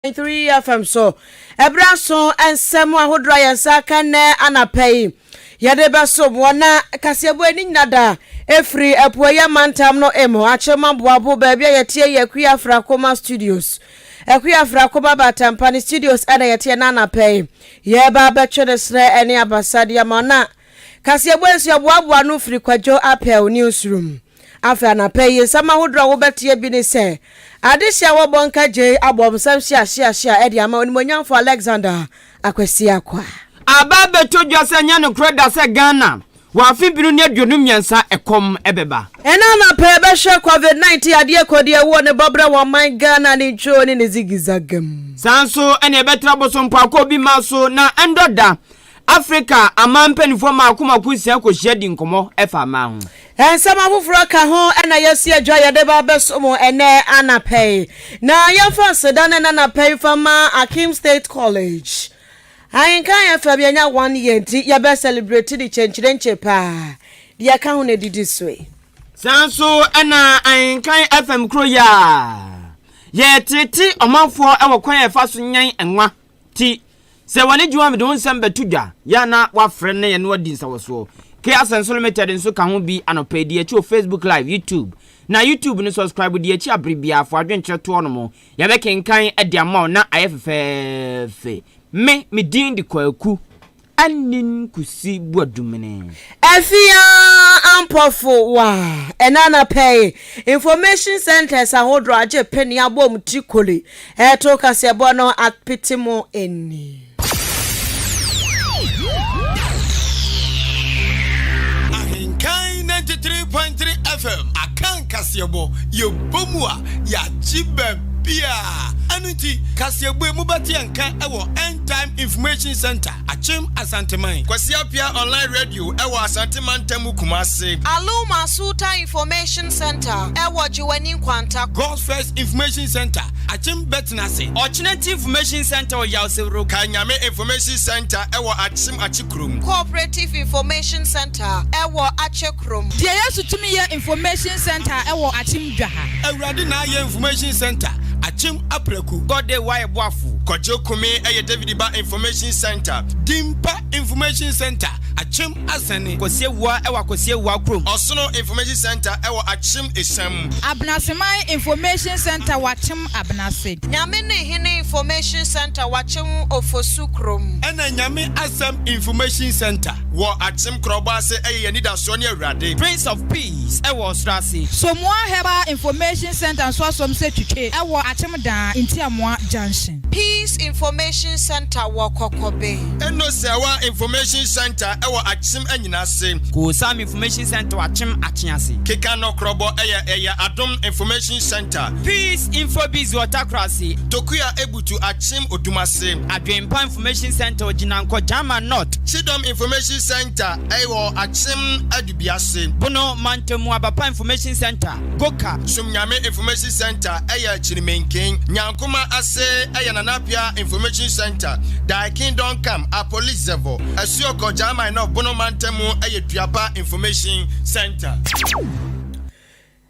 3 FM so. Ɛberɛ aso nsɛm ahodoɔ a yɛn nsa aka nnɛ anapa yi yɛde bɛsom wɔ na kaseɛbɔ ani nyina da ɛfiri apueeɛ mantam no mu Akyem Aboabo baabi a yɛteɛ yɛ Akua Afrakoma Studios. Akua Afrakoma Batampa ne studios ɛna yɛteɛ na anapa yi yɛba abɛtwe ne serɛ ɛne abasa de ama na kaseɛbɔ nso yɛboaboa no firi Kwadwo Apɛw Newsroom. Afei anapa yi, nsɛm ahodoɔ a wobɛteɛ bi ne sɛ, Adehye a wɔbɔ nkagyei abɔ nsɛm hyeahyeahyea de ama Onimuonyamfoɔ Alexander Akwasi Acquah. Aba abɛtɔ dwa sɛ ɛnyɛ nokorɛ da sɛ Ghana wɔ afe 2023 ɛkɔm bɛba. Ɛna anapa yi yɛbɛhwɛ Covid 19 adeɛ kɔdi awuo ne bɔberɛ wɔ ɔman Ghana ne ntwoo ne ne zigizaga mu. Saa nso na yɛbɛtra bosompɔ akɔ obi mma so na ɛndɔ da Afrika aman mpanimfoɔ mmaako mmaako nsia kɔhyia di nkɔmmɔ fa aman ho. Nsɛm afoforɔ ka ho na yɛasi adwa a yɛde ba abɛso mo ɛnnɛ anapa yi. Na yɛmfa aseda no ɛnnɛ anapa yi mfa mma Akim State College. Ahenkan FM yɛanya one year nti yɛbɛ celebrate no kyenkyerenkye paa. Deɛ ɛka ho na ɛdidi so yi. Saa nso na Ahenkan FM kuro yi a yɛretete ɔmanfoɔ wɔ kwan a yɛfa so nyɛn nwa ti. Sɛ w'ani gye ho a mede wo nsɛm bɛto dwa, yɛ a na woafrɛ na yɛne wo adi nsawɔsoɔ. K Asɛnso Limited nso ka ho bi anɔpa yi, di akyi wɔ Facebook Live, YouTube. Na YouTube no subscribe di akyi abere biara, fa w'adwenkyerɛ to hɔnom. Yɛbɛkenkan de ama wo na ayɛ fɛfɛɛfɛ. Me, me din de Kwaku Anin Kusi Boadumene. Afia Ampofo wa ɛna anapa yi information centres ahodoɔ agye pene abom ti koli Ɛto kaseɛbɔ no apete mo ani. Ahenkan 93.3 FM Akan kaseɛbɔ yɛbɔ mu a yɛagye baabiaa ɛno nti kaseɛbɔ yi mobɛte yɛn nka wɔ End Time Information Center Akyem Asanteman. Kwasi Appiah Online Radio wɔ Asante Mantam mu Kumase. Aluma Sultan Information Center wɔ Gyewane Nkwanta. God's First Information Center, Akyem Bɛtenase. Ɔkyenati Information Center wɔ Yawsewuro. Kanyame Information Center wɔ Akyem Akyekurom. Cooperative Information Center wɔ Akyekurom. Deɛ Yesu Tumi Yɛ Information Center wɔ Akyem Dwaha. Awurade Na Ayɛ Information Center, Akyem Apraku. God Day Wayɛ Boafo. Kwadwo Kumi yɛ David Ba Information Center. Dimpa Information Center, Akyem Asɛne. Kwasi Awuah wɔ Akwasi Awuah kurom. Ɔsono Information Center wɔ Akyem Esiam. Abenaseman Information Center wɔ Akyem Abenase. Nyame Ne Hene Information Center wɔ Akyem Ofosu kurom. Ɛna Nyame Asɛm Information Center wɔ Akyem Korɔbɔ ase yɛ yɛn anidasoɔ ne Awurade. Prince of Peace wɔ Ɔsoro ase. Somoa Herbal Information Center nso asom sɛ twitwe wɔ Akyem Daa, Ntiamoa Junction. Peace Information Center wɔ Kɔkɔbe. Enosewa Information Centre wɔ Akyem Anyinase. Koosam Information Centre wɔ Akyem Akyease. Keka Nɔkorɔbɔ yɛ ɛyɛ Adom Information Centre. Peace Infobiz wɔ Takorase. Tokua Ebutu Akyem Odumase. Adwenpa Information Centre wɔ Gyinankɔ, Gyama North. Kyidɔm Information Centre wɔ Akyem Adubiase. Bono Mantamu Abapa Information Centre, Goka. Somnyame Information Centre yɛ Kyirimenken. Nyankoma ase yɛ Nana Appiah Information Centre, Thy Kingdom Come, Apolizevo, Asuokɔ, German North Bono Mantam mu yɛ Duaba Information Centre.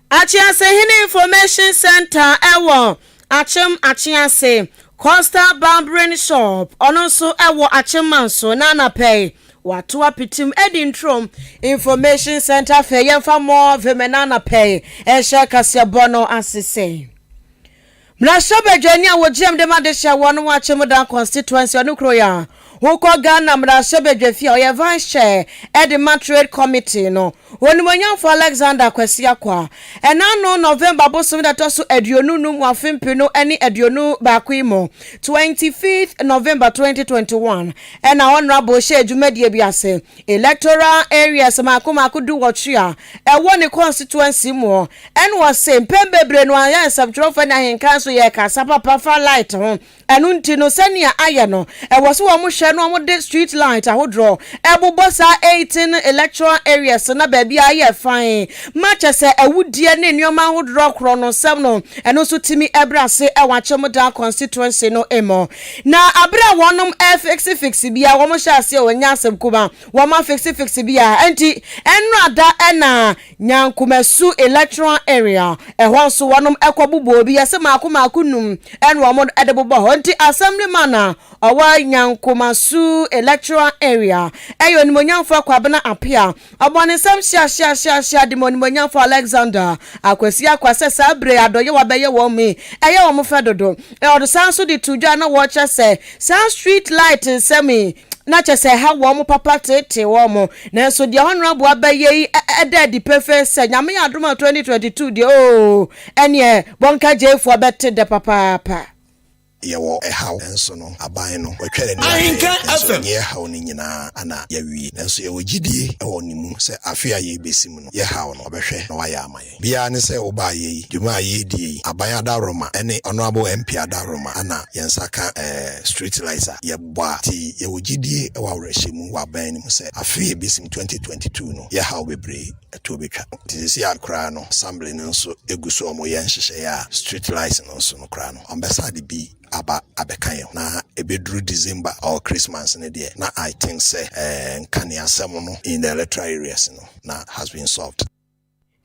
Akyeasehene Information Centre wɔ Akyem Akyease, Coastal Barbering Shop, ɔno nso wɔ Akyem Manso na anapa yi wato apetem adi ntrom Information Centre afei yɛmfa mmɔ veme na anapa yi ɛhyɛ kaseɛbɔ no ase sɛ. Mmarahyɛbadwani a wɔgyinam de ma dehyeɛ wɔ no Akyem Dan constituency ɔno kuro yi a wokɔ Ghana mmarahyɛbadwafie a ɔyɛ vice chair de ma trade committee no Onimuonyamfoɔ Alexander Kwasi Acquah ɛna ano November bosome da ɛtɔ so 25 wɔ afe 2021 yi mu 25th November 2021 ɛna Honourable hyɛɛ dwumadie bi ase Electoral areas mako mako duwɔtwe a ɛwɔ ne constituency mu Ɛna ɔse mpɛn bebree no ayɛ nsɛmtwerɛfoɔ ne ahenkan nso yɛkasa papa fa light ho, ɛno nti no sɛnea ayɛ no ɛwɔ sɛ wɔn hwɛ. aseɛ na wɔde street light ahodoɔ ɛbobɔ saa 18 electoral areas na baabi a ayɛ fann ma kyɛ sɛ awudie ne nneɛma ahodoɔ korɔ no nsɛm no, ɛno nso tumi ɛbrɛ ase ɛwɔ Akyɛmudan constituency no mu. Na abere a wɔnom ɛfix fix bi a wɔn hyɛ aseɛ, wɔnyɛ asɛm kuma wɔn afix fix bi a ɛnti ɛnrada ɛna Nyankomasu electoral area ɛhɔ nso wɔnom ɛkɔ bobɔ obi yɛsɛ maako maako num ɛna wɔn ɛde bobɔ hɔ. Nti assemblyman a ɔwɔ Nyankomasu electoral area ɛyɛ Onimonyamfo Kwabena Apia. Ɔbɔ ne nsɛm hyeahyeahyeahyea de ma Onimonyamfo Alexander Akwasi Akwa sɛ saa bere adɔyɛ wabɛyɛ wɔn mi ɛyɛ wɔn fɛ dodo. Ɔde san so de to dwa na wɔkyerɛ sɛ saa street light nsɛm yi na kyɛ sɛ ɛha wɔn papa tete wɔn, nanso deɛ Honourable abɛyɛ yi ɛda adi pefee sɛ Nyame yɛ adom a 2022 deɛ ooo ɛneɛ Bɔnka Gyeefoɔ bɛte dɛ papaapa. Yɛwɔ ɛhaw, nanso no aban no watwa n'ani ahwɛ Ahenka nanso FM. Ɛnyɛ ɛhaw no nyinaa ana yɛawie, nanso yɛwɔ gyidie ɛwɔ ne mu sɛ afe a yɛrebɛsi mu no, yɛhaw no ɔbɛhwɛ na wayɛ ama yɛn. Biara ne sɛ wobaa yɛ yi, dwuma a yɛredie yi, aban adaworoma ne Honourable MP adaworoma ana yɛn nsa ka street lights a yɛbɔ a nti yɛwɔ gyidie wɔ awerɛhyɛmu wɔ aban no mu sɛ afe a yɛbɛsim 2022 no, yɛhaw bebree ɛtoɔ bɛtwa. Nti seesei a koraa no, assembly no nso egu so a wɔyɛ nhyehyɛeɛ a street lights no nso no koraa no, ɔmbɛsa de bi aba abɛka yɛn ho. Na ɛbɛduru December or Christmas no deɛ, na I think sɛ nkaneasɛm no in the electoral areas no na has been solved.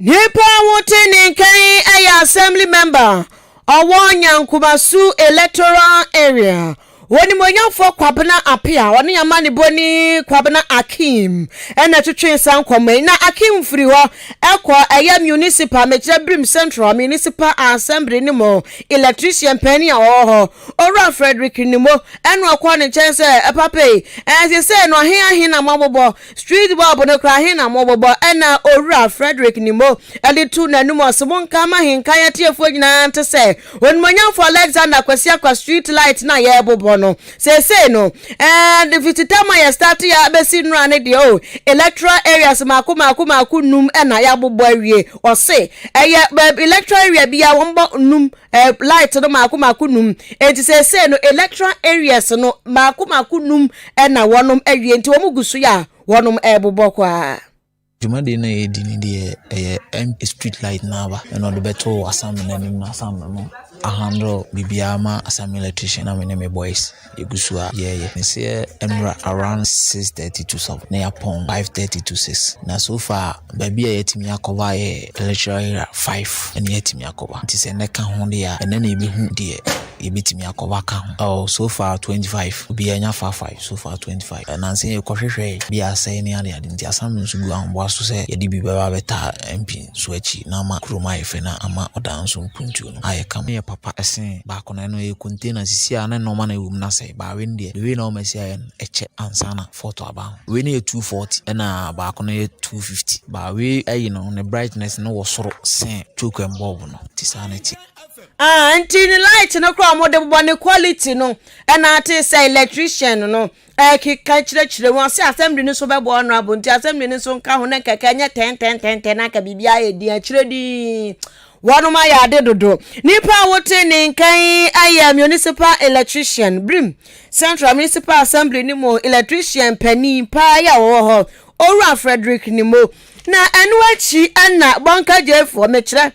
Nipa a wote ne nkan yɛ assembly member ɔwɔ Nyankomasu electoral area, Onimonyamfoɔ Kwabena Apia. Ɔne amanebɔni Kwabena Akim ɛna twetwe sa nkɔmmɔ yi. Na Akim firi hɔ ɛkɔ ɛyɛ municipal, mekyerɛ Birim Central Municipal Assembly ne mu electrician panyin a ɔwɔ hɔ, Owura Frederick Nimo, ɛna ɔkɔ ne nkyɛn sɛ ɛpapa yi ɛnse sɛ no ahe ahe na moabobɔ street bulb no kora, ahe na mobobɔ? Ɛna Owura Frederick Nimo ɛde to n'anum ɔsɛ monka ma henkan atiefoɔ nyinaa nte sɛ Onimonyamfo Alexander Kwasi Akwa street light na yɛrebobɔ no seesei no, ɛɛ fititam a yɛ start yɛ abɛsi nnura ne deɛ o, electoral areas maako maako maako num ɛna yɛabobɔ awie. Ɔse ɛyɛ baabi electoral area bi a wɔn bɔ num light no maako maako num, eti seesei no electoral areas no maako maako num ɛna wɔnom awie, nti wɔn gu so yɛ a wɔnom ɛrebobɔ koraa. Dwumadie no a yɛredi no deɛ, ɛyɛ MP street light no aba ɛna ɔde bɛto assembly no anim na assembly no ahandle biribiara ma assembly electrician na me ne me boys yɛgu so a yɛreyɛ. Meseɛ nnora around 6:30 to 7 na yɛapɔn 5:30 to 6, na so far baabi a yɛatumi acover yɛ electoral area five ɛna yɛatumi acover, nti sɛ nnɛ ka ho deɛ a, ɛnɛ na yɛbɛhu deɛ yɛbɛtumi acover ka ho. Oh, so far 25, obiara nya fa five, so far 25. Nansa yɛkɔhwehwɛ bi asɛe ne adeade, nti assembly nso gu ahoboa so sɛ yɛde bi bɛba abɛtaa MP nso akyi na ama kurom ayɛ fɛ na ama ɔdan nso mpuntuo no ayɛ kama. Yɛ papa ɛsen baako no, ɛno ɛyɛ container sisi a na nneɛma na ɛwɔ mu no asɛe. Baa wei no deɛ, the way na wɔn asi ayɛ no, ɛkyɛ ansa na fɔto aba ho. Wei no yɛ 240 ɛna baako no yɛ 250. Baa wei ɛyi no ne brightness no wɔ soro sen choke and bulb no, nti saa na ɛte. Ah, nti ne light no koraa a wɔde bobɔ ne quality no ɛna ate sɛ electrician no ɛkeka kyerɛkyerɛ mu ɔsɛ assembly no so bɛbɔ honourable, nti assembly no nso nka ho na nkɛkɛ nyɛ tɛntɛntɛntɛn na nka biribi ayɛ din akyerɛ din wɔnom ayɛ ade dodo. Nipa a wote ne nkan ayɛ municipal electrician, Birim Central Municipal Assembly ne mu electrician panin paa yɛ a wɔwɔ hɔ, Owura Frederick Nimo. Na ɛno akyi ɛna Bɔnkagyeefoɔ, mekyerɛ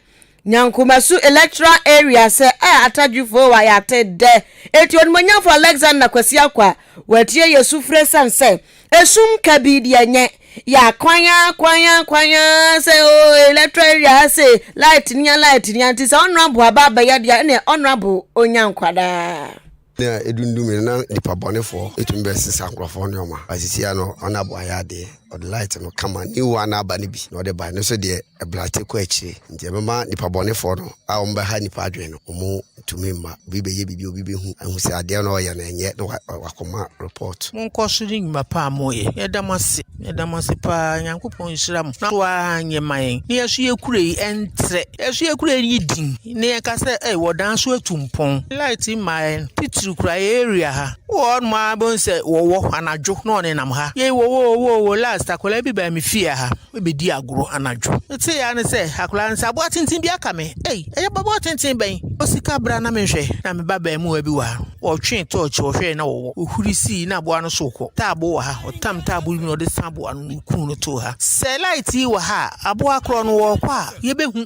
Nyankomasu electoral area, sɛ ɛ atadwifoɔ wɔ ayɛate dɛ eti Onimonyamfo Alexander Kwasi Akwa watie yɛ sufrɛ san sɛ esum kabii deɛ nyɛ yɛ akwan akwan akwan sɛ o electoral area ha sɛ light nia light nia, nti sɛ Honourable aba abɛyɛ deɛ ɛne Honourable onya nkwadaa. Ne a ɛdundum no na nipa bɔnefoɔ ɛtumi bɛsesa nkurɔfoɔ nneɛma asisia no. Ɔno abo ayɛ adeɛ, ɔde light no kama, new one aba no bi na ɔde ba no nso deɛ ɛbrate kɔ akyire, nti ɛbɛma nipa bɔnefoɔ no a wɔn bɛha nipa adwene no, wɔn ntumi mma. Obi bɛyɛ biribi, obi bɛhu ahu sɛ adeɛ no ɔyɛ no ɛnyɛ na wakɔma report. Monkɔ so ne nnwuma pa a moyɛ. Yɛda mo ase, yɛda mo ase paa. Nyankopɔn nhyira mo na so ara nyɛ ma yɛn na yɛso yɛkura yi ɛntrɛ, yɛso yɛkura yi din na yɛka sɛ ɛy wɔdan so atu mpɔn. Light ma yɛn titiri kura yɛ area ha wɔ hɔnom a bɛhu sɛ wɔwɔ anadwo na ɔnenam ha yɛi wɔwɔ wɔwɔ wɔwɔ last. Last akwadaa bi baa me fie ha bɛdi agorɔ anadwo. Metee ara ne sɛ akwadaa no sɛ aboa tenten bi aka me. Ei, ɛyɛ aboa tenten bɛn? Osika bra na menhwɛ. Na me ba baamuwa bi wɔ ha. Ɔtwee tɔɔkye ɔhwɛɛ na wɔwɔ. Ɔhuri sii na aboa no so rekɔ. Taabo wɔ ha. Ɔtam taabo bi na ɔde sa aboa no na ɔkuu no too ha. Sɛ light yi wɔ ha a, aboa korɔ no wɔrekɔ a, yɛbɛhu.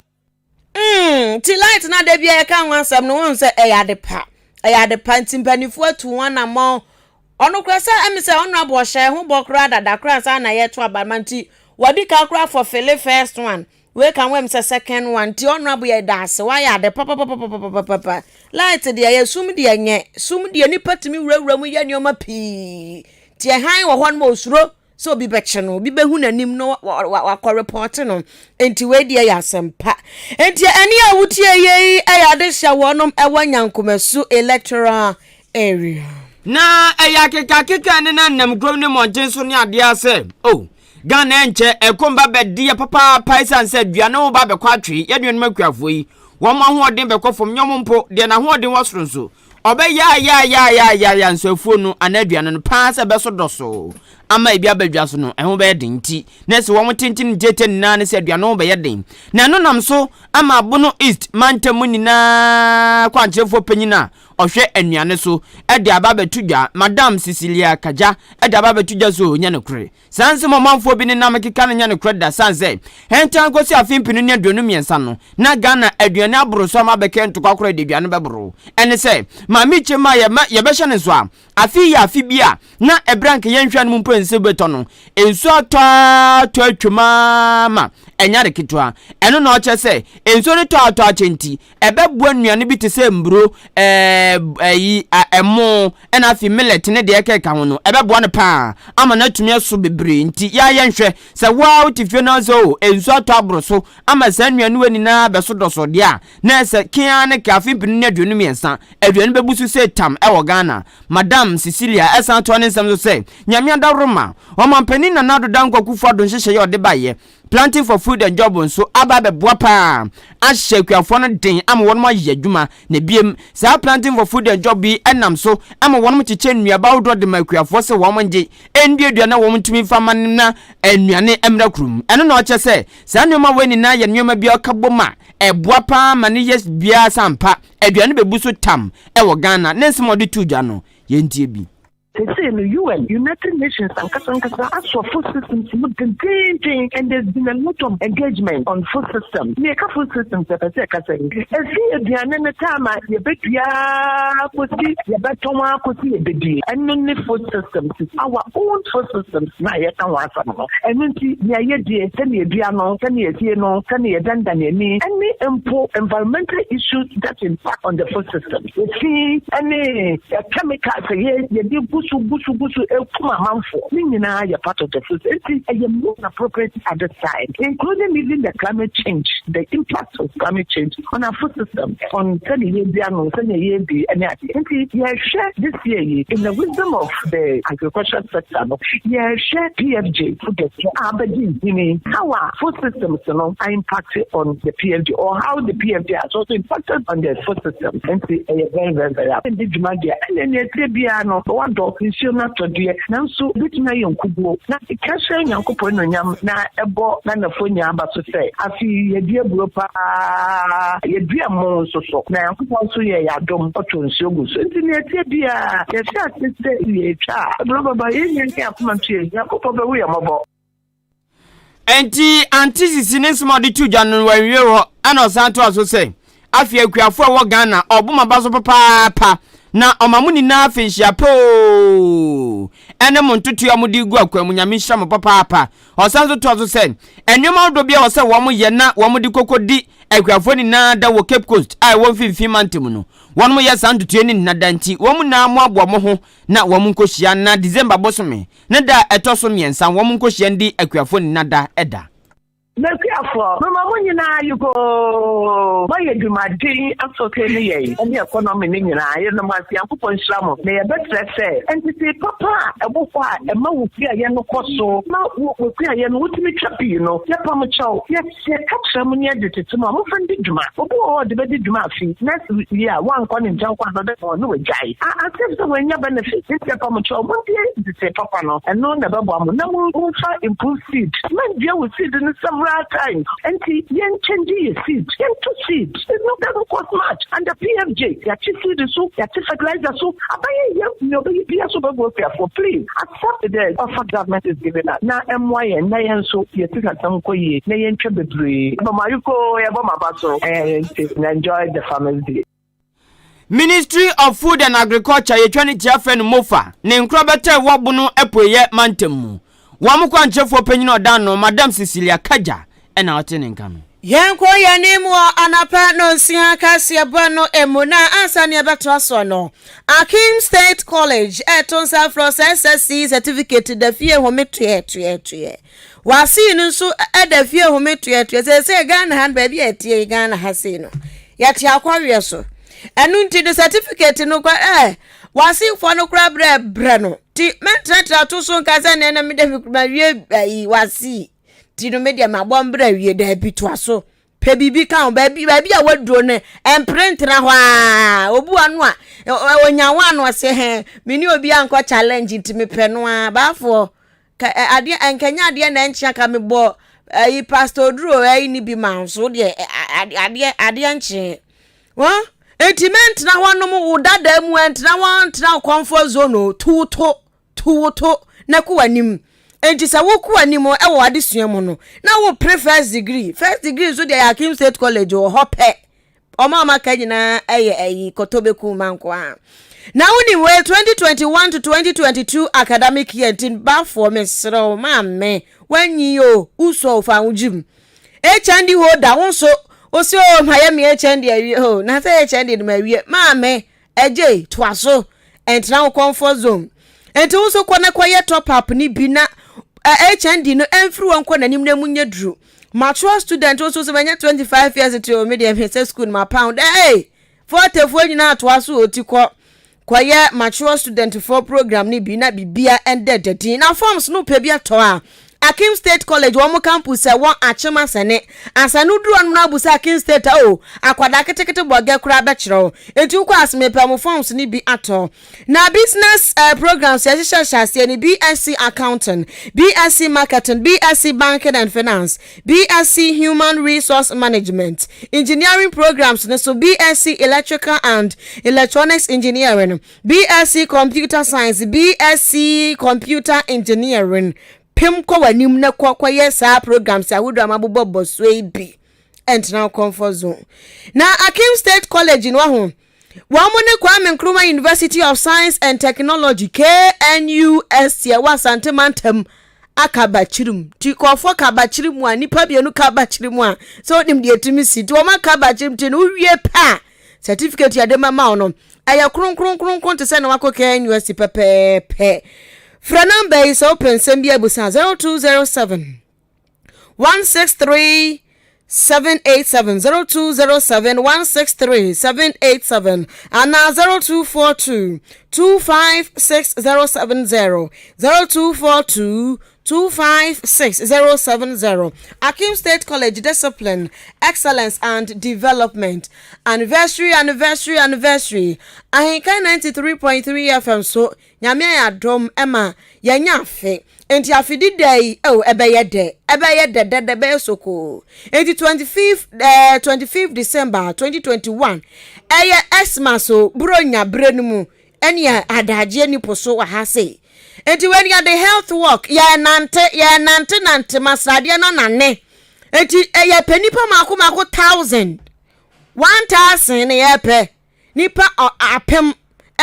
Mm, nti light na da biara yɛka ho asɛm no wohu sɛ ɛyɛ ade pa. Ɛyɛ ade pa nti mpanimfoɔ atu ho anammɔn. Ɔno koraa sɛ ɛmi sɛ honorable ɔhyɛ ho bɔ koraa dada koraa ansa na yɛto aba ma nti wadi kan koraa fɔfele first one. Wei ka ho ɛmi sɛ second one nti honorable yɛ da ase wayɛ ade papapapapapapa. Light deɛ yɛ sum deɛ nyɛ sum deɛ nipa tumi wurawura mu yɛ nneɛma pii. Nti ɛhan wɔ hɔ no ma osuro. sɛ obi bɛkye no, obi bɛhu n'anim na wakɔ repɔte no. Nti wei deɛ yɛ asɛmpa. Nti ɛne a wotie yei ɛyɛ adehyɛ wɔnom ɛwɔ Nyankomasu electoral area. Na ɛyɛ akekakeka ne na nam kurom ne mmɔnten so ne adeɛ ara sɛ, oh, Ghana ɛnkyɛ ɛkɔm ba bɛdi yɛ papaapa ɛsiane sɛ aduane ho ba bɛkɔ atwe yɛn nuanom akuafoɔ yi, wɔn ahoɔden bɛkɔ fam, nyɛ wɔn mpo, deɛ n'ahoɔden wɔ soro nso, Ɔbɛyaayaayaayaaya nso afuo no anaa aduane no paa sɛ ɛbɛso dɔso ama ebi aba dwa so no, ɛho bɛyɛ den nti na ɛsɛ wɔn tenten ntiatia nyinaa ne sɛ aduane ho bɛyɛ den. Na ɛno nam so ama Bono East mantam mu nyinaa kwankyerɛfoɔ panyin a ɔhwɛ nnuane so de aba abɛto dwa, Madam Cecilia Kagya de aba abɛto dwa so nyɛ nokorɛ. Saa nsɛm a ɔmanfoɔ bi nenam keka no nyɛ nokorɛ da sane sɛ ɛnkyɛ nkɔsi afe mpenu ne 23 no na Ghana aduane aboro so ama abɛkɛyɛ ntɔkwa koraa de aduane bɛboro. Ɛne sɛ, Maame kyɛm a yɛma yɛbɛhyɛ no nso a, afe yi yɛ afe bi a na ɛberɛ a anka yɛnhwɛ anom mpo nsuo bɛtɔ no, nsuo atɔ ara tɔ atwam ara ma ɛnyɛ ade ketewa. Ɛno na ɔkyerɛ sɛ nsuo no tɔ atɔ akyɛ nti Ɛbɛboa nnuane bi te sɛ mburo, ɛyi, ɛmo, ɛna afei millet ne deɛ ɛkeka ho no. Ɛbɛboa no paa ama no atumi aso bebree. Nti yɛ a yɛnhwɛ sɛ wo ara wote fie na sɛ o, nsuo atɔ aboro so ama saa nnuane wei nyinaa abɛso dɔsɔ deɛ a, na ɛsɛ ke ara ne ke afe 2023 aduane bɛbu so sɛ tam wɔ Ghana. Madam Cecilia ɛsan toa ne nsɛm so sɛ, Nyame adaworoma, Ɔmanpanin Nana Addo Dankwa Akufo-Addo nhyehyɛeɛ a ɔde baeɛ, Planting for Food and Job nso aba abɛboa paa ahyɛ akuafoɔ no den ama wɔnom ayɛ adwuma. Na biem, saa Planting for Food and Job yi nam so ma wɔnom kyekyɛ nnuaba ahodoɔ de ma akuafoɔ sɛ wɔn ngye nduadua na wɔn ntumi mfa ma na nnuane mmra kurom. Ɛno na ɔkyerɛ sɛ saa nnoɔma wei nyinaa yɛ nnoɔma bi a ɔka bom a ɛboa paa ma no yɛ biara sɛ ampa aduane bɛbu so tam wɔ Ghana. Ne nsɛm a ɔde too dwa no, yɛntie bi. Seesei no, UN, United Nations, ankasa ankasa asɔ food systems mu dendeenden and there's been a lot of engagement on food systems. Nea yɛka food systems yɛpɛ sɛ yɛka sɛn? Efi aduane no time a yɛbɛdua ara kɔsi yɛbɛtɔn ara kɔsi yɛbɛdie. Ɛno ne food systems, our own food systems no a yɛka ho asɛm no. Ɛno nti, nea yɛdie, sɛnea yɛdua no, sɛnea yɛsie no, sɛnea yɛdandan yɛn ani, ɛne mpo environmental issues that impact on the food system. Efi ne chemicals a yɛde gu so gu so gu so ekum amanfoɔ ne nyinaa yɛ part of the food. Enti ɛyɛ most appropriate at this time, including even the climate change, the impact of climate change on our food system, on sɛnea yɛdua no, sɛnea yɛdi ne adeɛ. Nti yɛhwɛ this year yi, in the wisdom of the agricultural sector no, yɛhwɛ PFJ project a abɛgye nhini, how a food systems no a impact on the PFJ or how the PFJ has also impacted on the food system. Nti ɛyɛ very very very a ndi dwuma deɛ ɛnna nea ɛteɛ biara no wadɔ nsuo no atɔ deɛ nanso ebetumi ayɛ nkuguo na ka hyɛ Nyankopɔn anuonyam na ɛbɔ Ghanafoɔ nyinaa aba so sɛ afe yi yɛdua aburo paa yɛdua mo nso so na Nyankopɔn nso yɛ yɛ adom ɔtɔ nsuo gu so nti nea ɛteɛ biara yɛhyɛ ase sɛ yɛtwa a aburo bɛba yɛn nyinaa ne akoma nto yɛn Nyankopɔn bɛhu yɛn mmɔbɔ. Enti Auntie Sisi ne nsɛm a ɔde too dwa no wanwie hɔ ɛna ɔsan toa so sɛ, Afei akuafo a ɛwɔ Ghana ɔbo m'aba so papaapa na ɔma mo nyinaa afe nhyia pɛ oo ɛne mo ntotoe a mode gu akwan mu Nyame nhyira mo papaapa. Ɔsan nso toa so sɛ, nneɛma ahodoɔ bi a ɛwɔ sɛ wɔn yɛ na wɔn de kɔkɔ di akuafoɔ nyinaa da wɔ Cape Coast a ɛwɔ mfimfini mantam no. Wɔn yɛ saa ntotoe no nyinaa da nti wɔn nyinaa moaboa mo ho na wɔn nkɔhyia na December bosome Ne da a ɛtɔ so mmiɛnsa, wɔn nkɔhyia ndi akuafoɔ nna da da. M'akuafoɔ, mema mo nyinaa yekoo! Moayɛ dwumaden asɔke ne yɛn ne economy no nyinaa. Yɛda mo ase. Nyankopɔn nhyira mo. Na yɛbɛsrɛ sɛ, ntetee papa a ɛwɔ hɔ a ɛma wo kuayɛ no kɔ so, ma wo kuayɛ no wotumi twa pii no, yɛpa mo kyɛw. Yɛka kyerɛ mo na yɛde tete mo a, momfa ndi dwuma. Obi wɔ hɔ a ɔde bɛdi dwuma afe, next year woankɔ ne nkyɛn kɔ another one na wagyae. As if sɛ wannya benefit. Nti yɛpa mo kyɛw, mondie ntetee papa no, ɛno na ɛbɛboa mo. Na momfa improve seed. Mɛndua wo seed no several times. Nti yɛn change yɛ seed, yɛnto seed. It no doesn't cost much. Under PFJ, yɛate seed so, yɛate fertilizer so. Aban yɛ nea ɔbɛyɛ biara so ɔbɛboa akuafoɔ. Please accept the offer government is giving us na ɛmmoa yɛn na yɛn nso yɛn sikasɛm nkɔ yie na yɛntwa bebree. Yɛbɔ mo ayekoo, yɛbɔ mo aba so. Ɛɛ nti enjoy the farmers day. Ministry of Food and Agriculture, yɛtwa ne tia frɛ no MOFA, ne nkorabata a ɛwɔ Bono Apueeɛ mantam mu. Wɔn kwankyerɛfoɔ panyin a ɔda ano, Madam Cecilia Kagya na ɔte ne nka no. Yɛnkɔ yɛn anim wɔ anapa nnɔnsia kaseɛbɔ no mu na ansa na yɛbɛtoa soɔ no, Akim State College ɛreto nsa afrɛ wo sɛ SSC certificate da fie home toɛtoɛtoɛ. W'asei no nso da fie home toɛtoɛ. Seesei Ghana ha no baabi a yɛteɛ yi Ghana ha sei no yɛte akɔweɛ so. Ɛno nti no certificate no kɔ ɛɛ w'asefoɔ no koraa brɛ brɛ no. Ti mɛntenatena to so nka sɛ nea na mede me mawie ayi w'asei. Ti no me deɛ mabɔ mbrɛ awie daabi toa so. Pɛ biribi ka ho. Baabi baabi a waduro no ɛmpere ntena hɔ aa. Obu ano a onya ho ano ɔsɛ hɛn me ne obi ankɔ challenge nti mepɛ no aa. Baafoɔ Ka ɛ adeɛ ɛnkɛnyɛ adeɛ na ɛnkyea ka mebɔ ɛyi pastor oduro ɛyi ne bi ma nso deɛ adeɛ adeɛ nkyee wɔn eti mɛntena hɔ nom wo dada mu ɛntena hɔ ntena wo comfort zone o tuwoto tuwoto na kɔ w'anim eti sɛ wokɔ w'anim ɛwɔ adesua mu no na wo pere first degree first degree nso deɛ yɛ Akim State College wɔ hɔ pɛ. Wɔn a wɔaka nyinaa yɛ ayi kɔtɔbɛku mma nko ara. Na wonim wei 2021 to 2022 academic year nti bafoɔ mesrɛ wo maame wanyi o wosɔ o fa wo gyim HND holder wo nso wo se o mayɛ me HND awie o na sɛ HND no mawie maame ɛgye toa so ɛntena wo comfort zone nti wo nso kɔ na kɔyɛ top up ne bi na HND no ɛmfiri wɔn kɔ n'anim na emu nyɛ duru Mature student wo nso sɛ manya 25 years ti o me deɛ mesɛ school no ma pound hey fortefoɔ nyinaa toa so o ti kɔ kɔyɛ mature student foɔ program no bi na bibia ɛndɛ dadin na forms no pɛ bi atɔ a Akim State College wɔn campus ɛwɔ Akyem Asɛne Asɛne woduru hɔ nom na abusa Akim State a o akwadaa ketekete bɔgɛ koraa bɛkyerɛ wo enti wokɔ ase mepɛ mo forms no bi atɔ Na business eh, programs yɛhyehyɛ hyɛ aseɛ no BSc Accounting, BSc Marketing, BSc Banking and Finance, BSc Human Resource Management, Engineering programs no so BSc Electrical and Electronics Engineering, BSc Computer Science, BSc Computer Engineering. Pem kɔ w'anim na kɔ kɔyɛ saa programs ahodoɔ a mabobɔbɔ so yi bi. Ɛntena wo comfort zone. Na Akim State College no waho Wɔn ne Kwame Nkrumah University of Science and Technology, KNUST, ɛwɔ Asante mantam aka bakyirim. Nti kɔɔfoɔ ka bakyiri mu a, nnipa mmienu ka bakyiri mu a, sɛ wonim deɛ ɛtumi si. Nti wɔn aka bakyirim nti no wowie pɛ a, certificate yɛde mama wo no, ɛyɛ kronkronkronkron te sɛ na wakɔ KNUST pɛpɛɛpɛ. Frɛ namba yi sɛ wopɛ nsɛm bi abusa 0207 163 787 0207 163 787 anaa 0242 256070 0242 256070 Akim State College Discipline, Excellence and Development Anniversary Anniversary Anniversary Ahenkan 93.3 FM so Nyame ayɛ adom ma yɛanya afe, enti afe dida yi oh ɛbɛyɛ dɛ, ɛbɛyɛ dɛdɛdɛ, ɛbɛyɛ sokoo. Enti 25 eh, 25 December 2021, ɛyɛ Xmas o, Buronya berɛ no mu, ɛne adagyeɛ ni po so wɔ ha sei. Enti wei yɛde health work, yɛnante, yɛnante nante ma sradeɛ no anane. Enti yɛpɛ nipa mako mako thousand, 1000 na yɛpɛ. Nipa ɔapem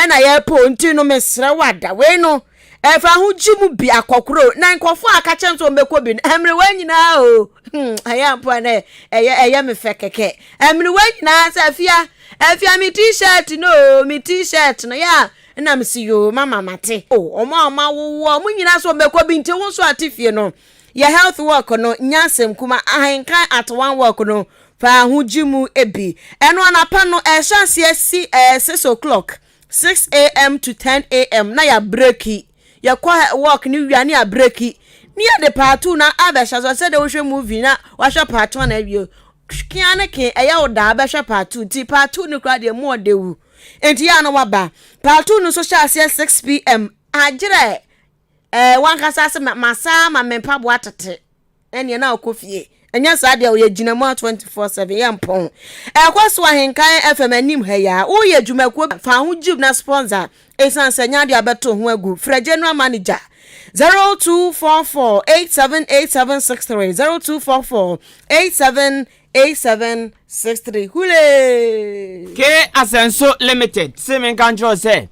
na yɛpɛ o nti no mesrɛ wo ada wei no ɛfa ho gye mu bi akɔkoro na nkurɔfoɔ a aka kyɛn sɛ wɔbɛkɔ bi no mmerewa nyinaa o hmm, ɛyɛ mpo na ɛyɛ ɛyɛ me fɛ kɛkɛ mmerewa nyinaa sɛ afia afia me t-shirt no o me t-shirt no yɛ a na mesi yoo mama mate o wɔn a wɔn awowoɔ wɔn nyinaa sɛ wɔbɛkɔ bi nti wo nso ate fie no. Yɛ health work no nyɛ asɛm kuma ahenkan at one work no fa ho gye mu bi. Ɛno anapa no ɛhyɛ aseɛ si ɛɛ 6 o'clock, 6 a.m. to 10 a.m. na yɛ break. Yɛkɔ work no wia ne yɛ break ne yɛde part two na abɛhyɛ so sɛdeɛ wohwɛ movie na wahwɛ part one awie kia ne ke ɛyɛ wo daa bɛhwɛ part two. Nti part two no koraa deɛ mu ɔde wu nti yɛ ano waba. Part two no nso hyɛ aseɛ 6 p.m. Agyerɛ wankasa ase masa ma me mpaboa tete ɛneɛ na ɔkɔ fie. Ɛnyɛ saa deɛ ɔyɛ gyina mu a 24/7 yɛ mpɔn. Ɛkɔ so Ahenkan FM anim ha yi a woyɛ dwumakuo fa ho gyim na sponsor ɛsiane sɛ nyɛ adeɛ abɛto ho agu. Frɛ general manager 0244 878763, 0244 878763. Hule. Ke Asɛnso Limited se menka nkyerɛ sɛ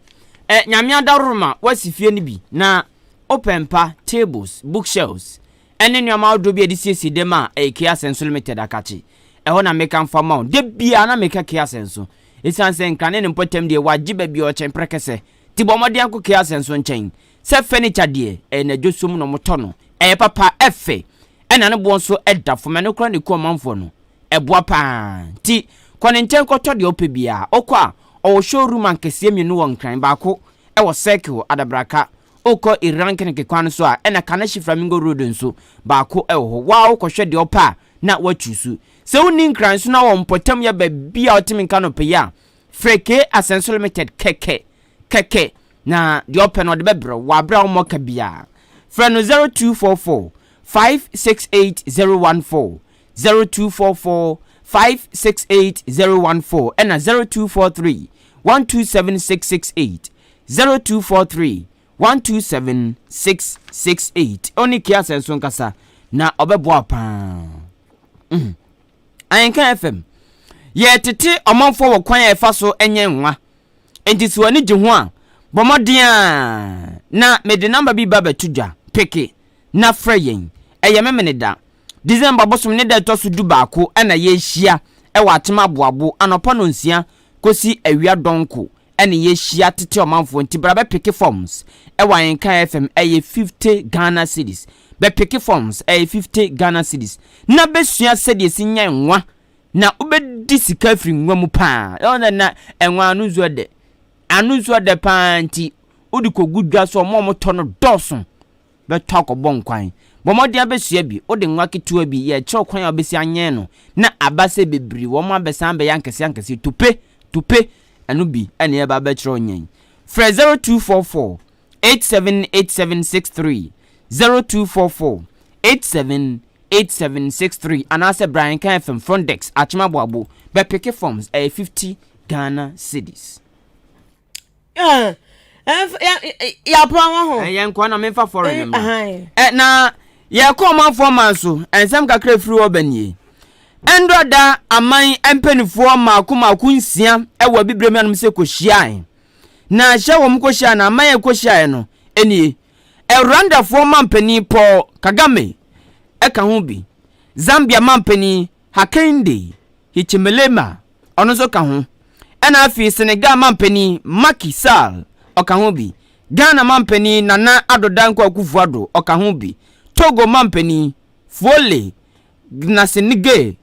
ɛ Nyame adaworoma wasi fie no bi na wopɛ mpa, tables, bookshelves ɛne nneɛma ahodoɔ bi a yɛde siesie dɛm a, ɛyɛ Ke Asɛnso Limited akakye ɛhɔ na meka mfa ma wo. Da biara na meka Ke Asɛnso ɛsiane sɛ nkrane ne mpɔtam deɛ wagye baabi a ɔkyɛn prɛkɛsɛ nti bɔ mmɔden akɔ Ke Asɛnso nkyɛn sɛ furniture deɛ ɛyɛ n'adwo som na ɔmotɔ no ɛyɛ papa, ɛfɛ, ɛna ne boɔ nso ɛda fam. Ɛno koraa ne ku ɔmanfoɔ no ɛboa paa nti kɔ ne nkyɛn kɔtɔ deɛ ɔpɛ biara. Ɔkɔ a ɔwɔ showroom ankɛseɛ mmienu wɔ Nkran, baako ɛwɔ Circle Adabraka, wokɔ Iran keneke kwan no so a, ɛna Kaneshie Flamingo Road nso baako ɛwɔ hɔ. Waa wokɔhwɛ deɛ ɔpɛ a na watwi so. Sɛ wonni Nkran so na wɔ mpɔtam yɛ baabi a ɔtemi nka no pɛyi a, frɛ Ke Asɛnso Limited kɛkɛ kɛkɛ na deɛ ɔpɛ no ɔde bɛbrɛ wɔ aberɛ a wɔmmɔ ka biara. Frɛ no 0244 568 014, 0244 568 014, ɛna 0243 127 668, 0243 127 668. Ɔne Ke Asɛnso nkasa na ɔbɛboa paa. Ahenka FM yɛtete ɔmanfoɔ wɔ kwan a ɛfa so nyɛ nwa nti sɛ w'ani gye ho a, bɔ mmɔden a na mede number bi ba bɛto dwa peke na frɛ yɛn. Ɛyɛ Memene da, December bosom ne da ɛtɔ so 11 ɛna yɛhyia ɛwɔ Atem Aboabo anɔpa no 6 kɔsi awia dɔnko ɛne yɛhyia tete ɔmanfoɔ. Nti bra bɛpick forms ɛwɔ Ahenka FM. Ɛyɛ 50 Ghana cedis. Bɛpick forms, ɛyɛ 50 Ghana cedis na bɛsua sɛdeɛ si nya nwa na wobɛdi sika firi nwa mu paa. Ɛwɔ na ɛnwa ano nso ɛdɛ, ano nso ɛdɛ paa nti wode kɔgu dwa so ɔmo a ɔmotɔ no dɔɔso bɛtɔ akɔbɔ nkwan. Bɔ mmɔden abɛsua bi. Wode nwa ketewa bi yɛkyerɛw kwan a wobɛsi anyɛn no na aba sɛ bebree wɔn abɛsan bɛyɛ ankɛseɛ ankɛseɛ tope tope. Ɛno bi ɛne ɛba bɛkyerɛw nyɛn. Frɛ 0244 878763, 0244 878763 anaasɛ Brian kan FM front desk, Akyem Aboabo, bɛpick forms. Ɛyɛ 50 Ghana cedis. Yɛapoa wɔ ho. Ɛyɛ nkɔ na memfa foreign no ɛ na yɛkɔ ɔmanfoɔ man so. Nsɛm kakra firi hɔ bɛ nie. Ɛndɔ da aman mpanimfoɔ mmaako mmaako nsia ɛwɔ Abibire mu anom sɛ kɔhyiae na hyɛ wɔn kɔhyia na aman a ɛkɔhyiaeɛ no nie: Rwandafoɔ mampanin Paul Kagame ɛka ho bi, Zambia mampanin Hakainde Hichilema ɔno nso ka ho, ɛna afei Senegal mampanin Macky Sall ɔka ho bi, Ghana mampanin Nana Addo Dankwa Akufo-Addo ɔka ho bi, Togo mampanin Faure Gnassingbé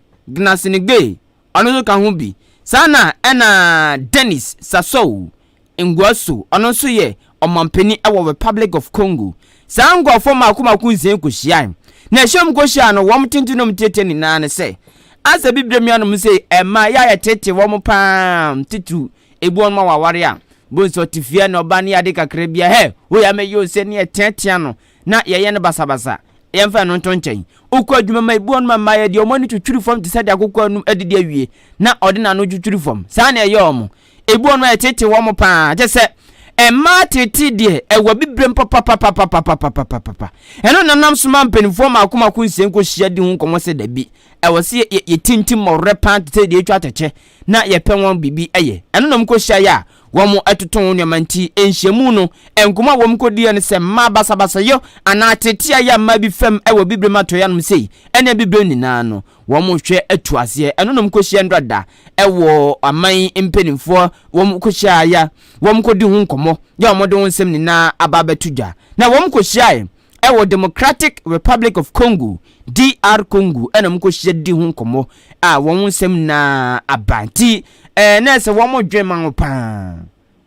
ɔno nso ka ho bi. Saa na ɛna Denis Sassou Nguesso ɔno nso yɛ ɔmampanin ɛwɔ Republic of Congo. Saa nkurɔfoɔ mako mako nsia kɔhyiae na ɛhyɛ mu kɔhyia no wɔn tenten nom tietie nyinaa ne sɛ asɛ bibire mmianom sɛ ɛma yɛ a yɛtete wɔn paa titiriw ebi wɔn ma waware a bonsi ɔte fie na ɔba ne ade kakra bi a hɛ woyɛ amɛyɛ ose ne yɛteatea no na yɛyɛ no basabasa. Yɛmfa ɛno nto nkyɛn. Wokɔ adwuma ma ebi wɔn ma mmaayɛ deɛ wɔn ani twitwiri fam te sɛ deɛ akokɔ anum adidi awie na ɔde n'ano twitwiri fam saa na ɛyɛ wɔn. Ebi wɔn ma yɛtete wɔn paa kyɛ sɛ mmaa tete deɛ ɛwɔ bibirem papapapapapapapapa. Ɛno nanam so ma mpanimfoɔ mako mako nsia nkɔhyia di ho nkɔmmɔ sɛ dabi, ɛwɔ sɛ yɛtintim mmɔwerɛ paa te sɛ deɛ ɛtwa atɛkyɛ na yɛpɛ wɔn biribi ɛyɛ. Ɛno nam kɔhyia yɛ a wɔn ɛtoto wɔn nneɛma nti nhyiamu no nkɔmmɔ a wɔn kɔdiɛ no sɛ mmaa basabasayɛ anaa tete a yɛ mmaa bi fam ɛwɔ bibirem atɔeɛ anom sei ɛne bibirem nyinaa no wɔn hwɛ atu aseɛ. Ɛno nam kɔhyia ndrada ɛwɔ aman mpanimfoɔ wɔn kɔhyia ya wɔn kɔdi ho nkɔmmɔ yɛ wɔn de wɔn nsɛm nyinaa aba abɛto dwa na wɔn kɔhyiaeɛ. Ɛwɔ Democratic Republic of Congo, DR Congo, ɛna wɔn kɔhyia di ho nkɔmmɔ a wɔn nsɛm nyinaa aba nti ɛɛ na ɛsɛ wɔn dwen ma ho paa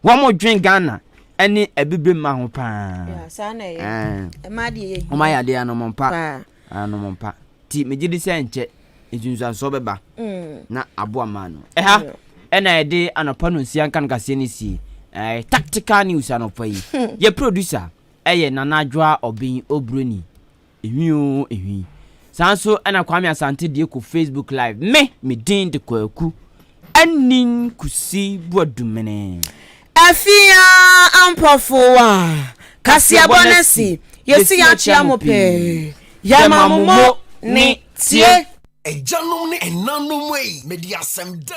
wɔn dwen Ghana ɛne abibire ma ho paa wɔn ayɛ adeɛ anomɔmpa anomɔmpa ti megye di sɛ nkyɛ nsunsuansoɔ bɛba mm. na aboa maa no ɛha ɛna yɛde anɔpa no nsia nka no kaseɛ no sie ɛɛ tactical news anɔpa yi yɛ producer Ɛyɛ Nana Adwoa Obeng Obroni. Ehwi oo ehwi. Saa nso na Kwame Asante deɛ kɔ Facebook live. Me, me din de Kwaku Anin Kusi Boadumene. Afia Ampɔfowa, kaseɛbɔ no asi, yɛsi yɛakyea mo pɛɛ, yɛma mo mo ne tie. Agyanom ne ɛnanom ei, mede asɛm dɛ.